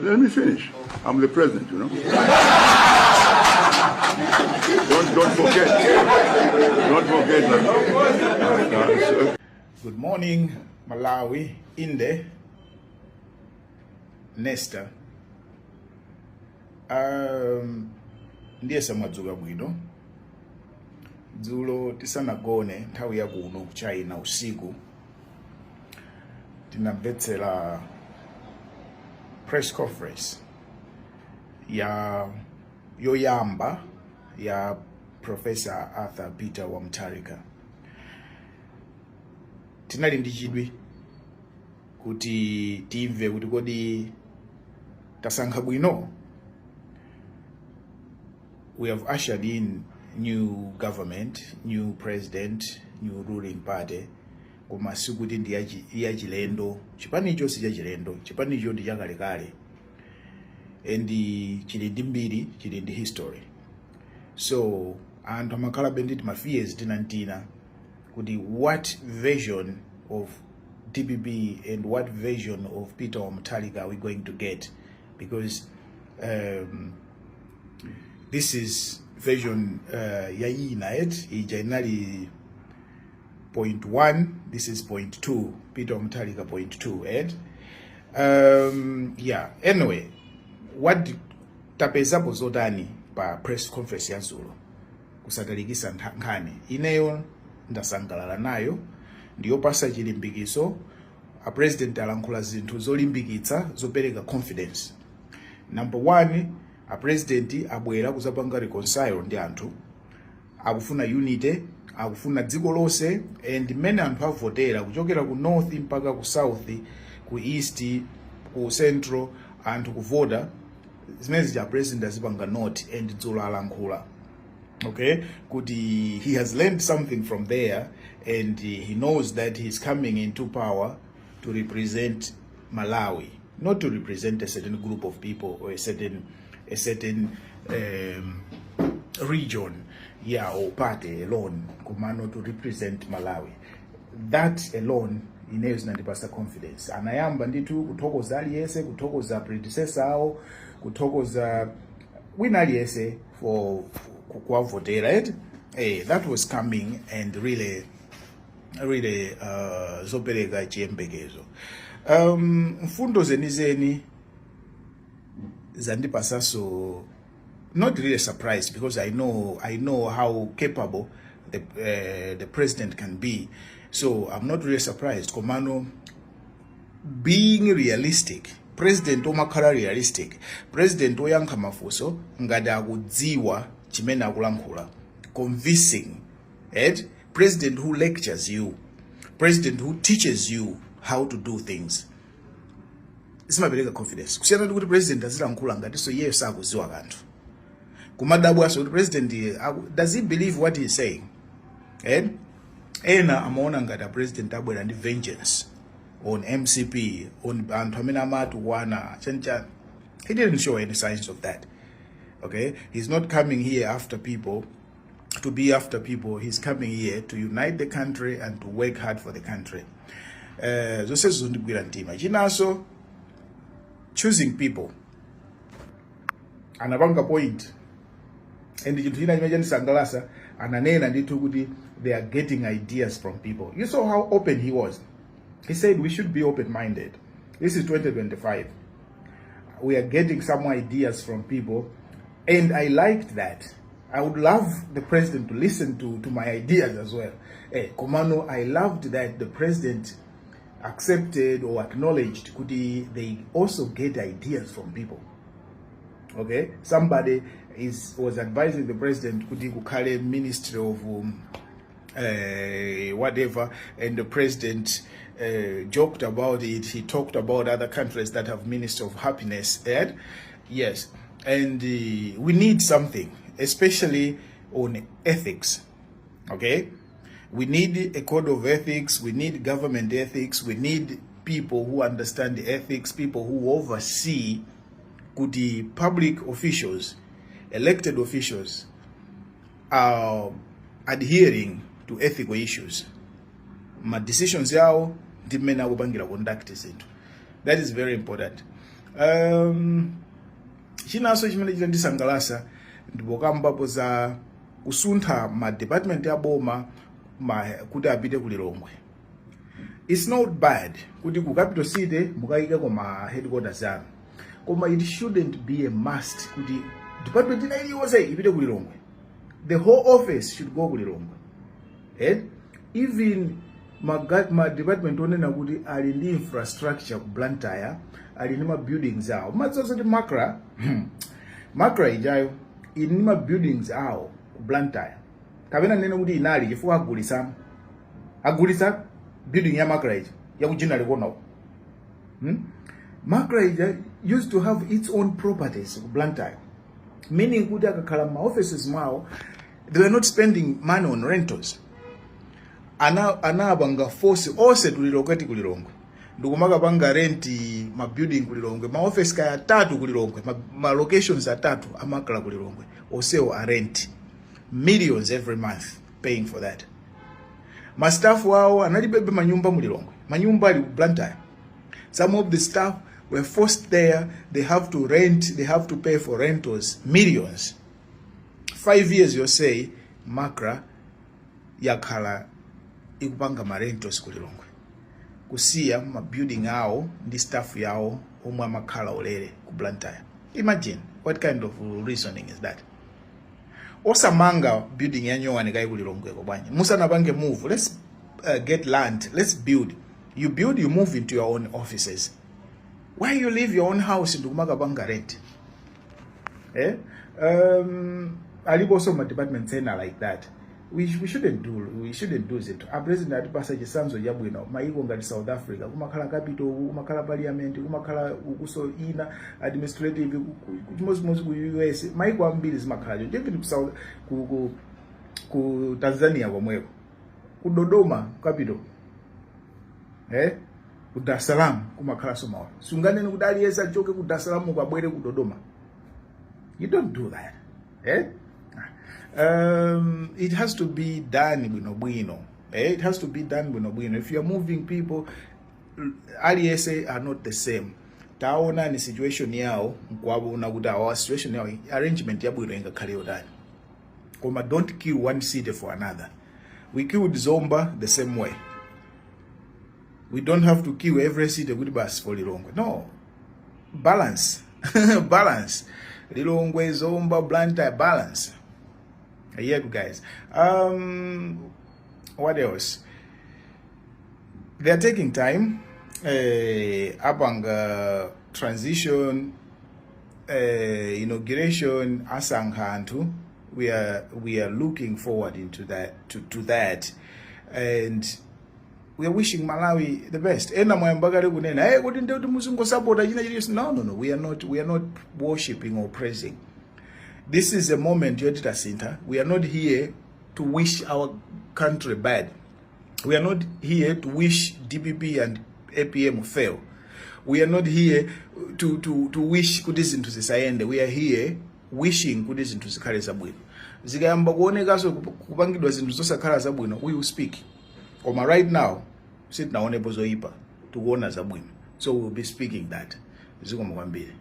Let me finish. I'm the president. Don't forget. Don't forget that. Good morning, Malawi. Inde Nesta. Ndiye mwadzuka bwino. Dzulo tisanagone, nthawi ya kuno ku China usiku, tinamvetsera press conference ya yoyamba ya Professor Arthur Peter wa Mutharika. Tinali ndi chidwi kuti timve kuti kodi tasankha bwino. We have ushered in new government, new president, new ruling party, koma sikuti ndi yachilendo. Chipanicho si chachilendo, chipanicho ndi chakalekale and chili ndi mbiri, chili ndi history. So anthu amakhalabe ndi ma fears tinantina kuti what version of DPP and what version of Peter Mutharika are we going to get, because this is version ya ina et ija inali point 1, this is point 2, Peter Mutharika point 2 et yeah. Anyway, what tapezapo zotani pa press conference ya dzulo? Kusatalikisa nkhani, ineyo ndasangalala nayo, ndiyopasa chilimbikiso. A president alankhula zinthu zolimbikitsa, zopereka confidence. Number one, a president abwera kuzapanga reconcile ndi anthu, akufuna unity, akufuna dziko lonse, and mmene anthu avotera kuchokera ku north mpaka ku south, ku east, ku central, anthu kuvota zimene zija, president azipanga note. And dzulo alankhula, okay, kuti he has learned something from there and he knows that he's coming into power to represent Malawi, not to represent a certain group of people or a certain region, yeah, or party alone, komano to represent Malawi. That alone ineyo zinandipasa confidence. Anayamba ndithu kuthokoza aliyense, kuthokoza predecessor awo, kuthokoza wina aliyense for kuwavotera, right? That was coming and really really zopereka chiyembekezo. Mfundo zenizeni zandipasaso, not really surprised because I know how capable the president can be, so I'm not really surprised. Komano being realistic, president omakhala realistic, president oyankha mafunso ngati akudziwa chimene akulankhula, convincing, right? President who lectures you, president who teaches you how to do things, zimapereka confidence, kusiyana ndi kuti president azilankhula ngatinso iyeyo sakuziwa kanthu, kumadabwaso kuti president does he believe what he is saying, eh? Ena amaona ngati a president abwera ndi vengeance on MCP, on anthu amene amatukwana chanichani. He didn't show any signs of that, okay? He's not coming here after people, to be after people. He's coming here to unite the country and to work hard for the country. Zonsezo zondigwira mtima. Chinanso, choosing people, anapanga point, and chinthu china chimene chandisangalasa, ananena ndithu kuti they are getting ideas from people. You saw how open he was. He said we should be open minded. This is 2025. We are getting some ideas from people, and I liked that. I would love the president to listen to my ideas as well. Komano, I loved that the president accepted or acknowledged kuti they also get ideas from people. Okay, somebody is was advising the president kuti kukhale ministry of whatever, and the president joked about it. He talked about other countries that have ministry of happiness. And yes, and we need something, especially on ethics. Okay, we need a code of ethics, we need government ethics, we need people who understand the ethics, people who oversee kuti public officials, elected officials, are adhering to ethical issues, ma decisions yawo ndi mmene akupangira conduct zinthu. That is very important. Chinanso chimene chitandisangalasa, ndipokambapo za kusuntha ma department ya boma kuti apite ku Lilongwe. It's not bad kuti ku capital city mukayike koma headquarters yanu, koma it shouldn't be a must kuti department ina iliyonse ipite ku Lilongwe. The whole office should go ku Lilongwe, eh? Even ma department onena kuti ali ndi infrastructure ku Blantyre, ali ndi ma buildings awo. Madziwa kuti MACRA ijayo ili ndi ma buildings awo ku Blantyre, kapena nene kuti inali, chifukwa agulisa building ya MACRA ija ya ku Ginnery Corner. MACRA ija used to have its own properties ku Blantyre, meaning kuti akakhala ma offices mwawo, they were not spending money on rentals. Anapanga force onse to relocate ku Lilongwe, ndikumakapanga rent ma building ku Lilongwe, ma office kaya atatu ku Lilongwe, ma locations atatu a MACRA ku Lilongwe, onsewo a rent, millions every month paying for that. Ma staff wawo analibebe manyumba mu Lilongwe, manyumba ali ku Blantyre. Some of the staff were forced there. They have to rent, they have to pay for rentals, millions. 5 years yonseyi MACRA yakhala ikupanga ma rentals ku Lilongwe, kusiya ma building awo ndi staff yawo omwe amakhala ulere ku Blantyre. Imagine what kind of reasoning is that. Osamanga building ya nyowani kayi ku Lilongweko bwanji? Musanapange move, let's get land, let's build. You build, you move into your own offices. Why you leave your own house ndikumakapanga rent, eh? Aliponso ma departments ena like that. We shouldn't do zinthu. A president atipasa chitsanzo chabwino. Maiko ngati South Africa, kumakhala capital uku, kumakhala parliament, kumakhala ukuso ina administrative, chimodzimodzi ku US. Maiko ambiri zimakhala choncho, even ku Tanzania komweko, ku Dodoma capital, eh, ku Dar es Salaam kumakhalanso mawa. Sunganene kuti aliyense achoke ku Dar es Salaam ukabwere ku Dodoma. You don't do that, eh? It has to be done bwinobwino, eh? It has to be done bwinobwino. If you are moving people, aliyense are not the same. Taona ni situation yawo, nkuwaona kuti awa situation yawo, arrangement yabwino ingakhale yotani. Koma don't kill one city for another. We killed Zomba the same way. We don't have to kill every city kuti basi for Lilongwe. No, balance, balance. Lilongwe, Zomba, Blantyre, balance. Yeah, guys, what else? They are taking time, apanga transition, inauguration, asankha anthu. We are looking forward into that to that, and we are wishing Malawi the best. Ena mwayamba kale kunena, "Hey, kuti ndikuti muzingosapota china chilichonse." No, no, no, we are not worshiping or praising. This is a moment yoti tasintha. We are not here to wish our country bad. We are not here to wish DPP and APM fail. We are not here to wish kuti zinthu zisayende. We are here wishing kuti zinthu zikhale zabwino. Zikayamba kuonekanso kupangidwa zinthu zosakhala zabwino, we will speak. Koma right now sitinaonepo zoyipa, tikuona zabwino, so we will be speaking that. Zikomo kwambiri.